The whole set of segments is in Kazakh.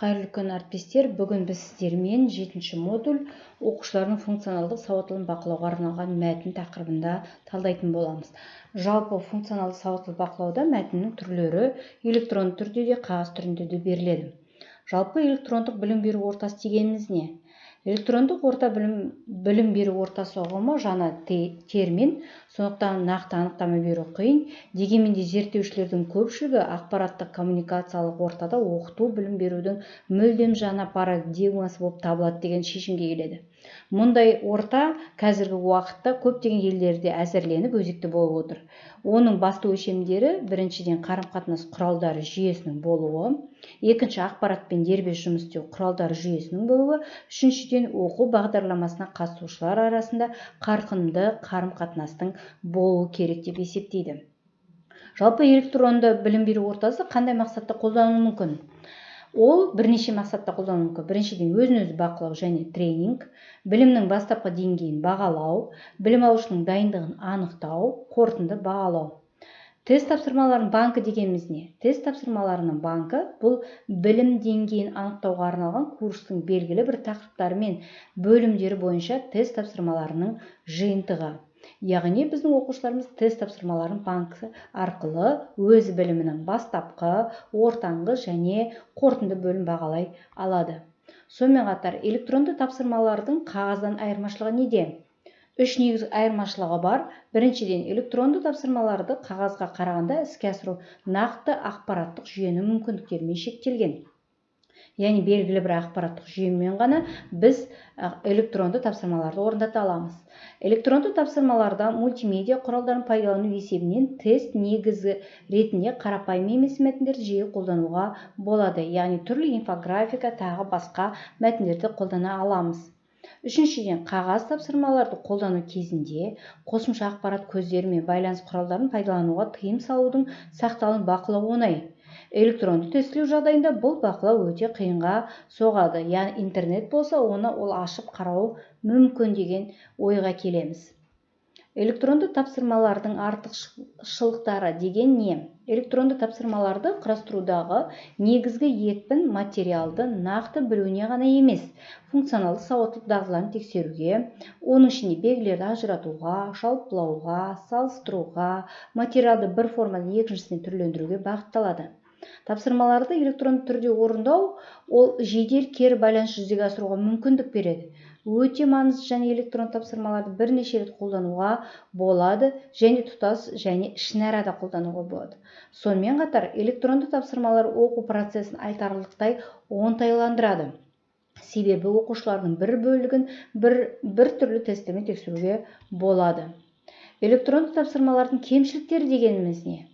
Қайырлы күн, әріптестер! Бүгін біз сіздермен жетінші модуль, оқушылардың функционалдық сауаттылығын бақылауға арналған мәтін тақырыбында талдайтын боламыз. Жалпы, функционалды сауаттылық бақылауда мәтіннің түрлері электронды түрде де, қағаз түрінде де беріледі. Жалпы, электрондық білім беру ортасы дегеніміз не? Электрондық орта, білім беру ортасы ұғымы жаңа термин, сондықтан нақты анықтама беру қиын. Дегенмен де зерттеушілердің көпшілігі ақпараттық коммуникациялық ортада оқыту білім берудің мүлдем жаңа парадигмасы болып табылады деген шешімге келеді. Мұндай орта қазіргі уақытта көптеген елдерде әзірленіп, өзекті болып отыр. Оның басты өлшемдері: біріншіден, қарым-қатынас құралдары жүйесінің болуы, екінші, ақпаратпен дербес жұмыс істеу құралдары жүйесінің болуы, үшіншіден, оқу бағдарламасына қатысушылар арасында қарқынды қарым-қатынастың болуы керек деп есептейді. Жалпы, электронды білім беру ортасы қандай мақсатта қолданылуы мүмкін? Ол бірнеше мақсатта қолданылуы мүмкін. Біріншіден, өзін өзі бақылау және тренинг, білімнің бастапқы деңгейін бағалау, білім алушының дайындығын анықтау, қорытынды бағалау. Тест тапсырмаларының банкі дегеніміз не? Тест тапсырмаларының банкі – бұл білім деңгейін анықтауға арналған курстың белгілі бір тақырыптары мен бөлімдері бойынша тест тапсырмаларының жиынтығы. Яғни біздің оқушыларымыз тест тапсырмаларын банкі арқылы өз білімінің бастапқы, ортаңғы және қорытынды бөлім бағалай алады. Сонымен қатар, электронды тапсырмалардың қағаздан айырмашылығы неде? Үш негізгі айырмашылығы бар. Біріншіден, электронды тапсырмаларды қағазға қарағанда іске асыру нақты ақпараттық жүйенің мүмкіндіктерімен шектелген. Яғни белгілі бір ақпараттық жүйемен ғана біз электронды тапсырмаларды орындата аламыз. Электронды тапсырмаларда мультимедиа құралдарын пайдалану есебінен тест негізі ретінде қарапайым емес мәтіндерді жиі қолдануға болады, яғни түрлі инфографика, тағы басқа мәтіндерді қолдана аламыз. Үшіншіден, қағаз тапсырмаларды қолдану кезінде қосымша ақпарат көздері мен байланыс құралдарын пайдалануға тыйым салудың сақталуын бақылау оңай. Электронды тестілеу жағдайында бұл бақылау өте қиынға соғады, яғни интернет болса, оны ол ашып қарауы мүмкін деген ойға келеміз. Электронды тапсырмалардың артықшылықтары деген не? Электронды тапсырмаларды құрастырудағы негізгі екпін материалды нақты білуіне ғана емес, функционалды сауаттылық дағдыларын тексеруге, оның ішінде белгілерді ажыратуға, жалпылауға, салыстыруға, материалды бір формадан екіншісіне түрлендіруге бағытталады. Тапсырмаларды электронды түрде орындау ол жедел кері байланыс жүзеге асыруға мүмкіндік береді, өте маңызды және электронды тапсырмаларды бірнеше рет қолдануға болады және тұтас және ішінара да қолдануға болады. Сонымен қатар, электронды тапсырмалар оқу процесін айтарлықтай оңтайландырады, себебі оқушылардың бір бөлігін бір түрлі тесттермен тексеруге болады. Электронды тапсырмалардың кемшіліктері дегеніміз не?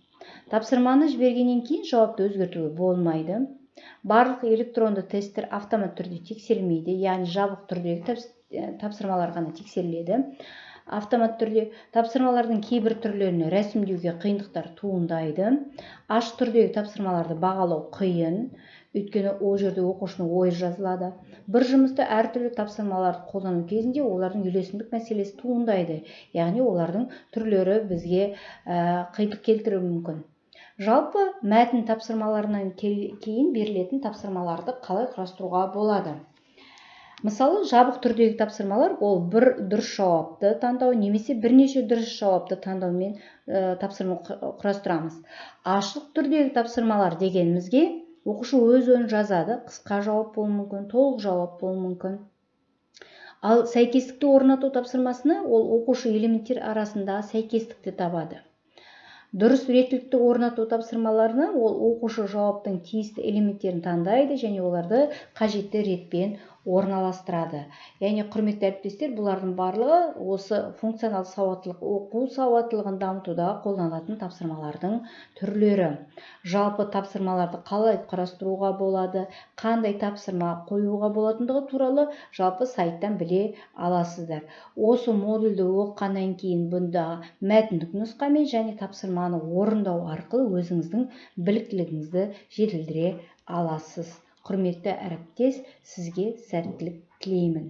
Тапсырманы жібергеннен кейін жауапты өзгертуге болмайды. Барлық электронды тесттер автомат түрде тексерілмейді, яғни жабық түрдегі тапсырмалар ғана тексеріледі автомат түрде. Тапсырмалардың кейбір түрлерін рәсімдеуге қиындықтар туындайды. Ашық түрдегі тапсырмаларды бағалау қиын, өйткені ол жерде оқушының ойы жазылады. Бір жұмысты әртүрлі тапсырмаларды қолдану кезінде олардың үйлесімдік мәселесі туындайды, яғни олардың түрлері бізге қиындық келтіруі мүмкін. Жалпы, мәтін тапсырмаларынан кейін берілетін тапсырмаларды қалай құрастыруға болады? Мысалы, жабық түрдегі тапсырмалар ол бір дұрыс жауапты таңдау немесе бірнеше дұрыс жауапты таңдаумен тапсырма құрастырамыз. Ашық түрдегі тапсырмалар дегенімізге оқушы өз ойын жазады, қысқа жауап болуы мүмкін, толық жауап болуы мүмкін. Ал сәйкестікті орнату тапсырмасына ол оқушы элементтер арасындағы сәйкестікті табады. Дұрыс реттілікті орнату тапсырмаларына ол оқушы жауаптың тиісті элементтерін таңдайды және оларды қажетті ретпен орналастырады. Яғни, құрметті әріптестер, бұлардың барлығы осы функционалды сауаттылық, оқу сауаттылығын дамытуда қолданылатын тапсырмалардың түрлері. Жалпы, тапсырмаларды қалай құрастыруға болады, қандай тапсырма қоюға болатындығы туралы жалпы сайттан біле аласыздар. Осы модульді оқығаннан кейін бұнда мәтіндік нұсқамен және тапсырманы орындау арқылы өзіңіздің біліктілігіңізді жетілдіре аласыз. Құрметті әріптес, сізге сәттілік тілеймін.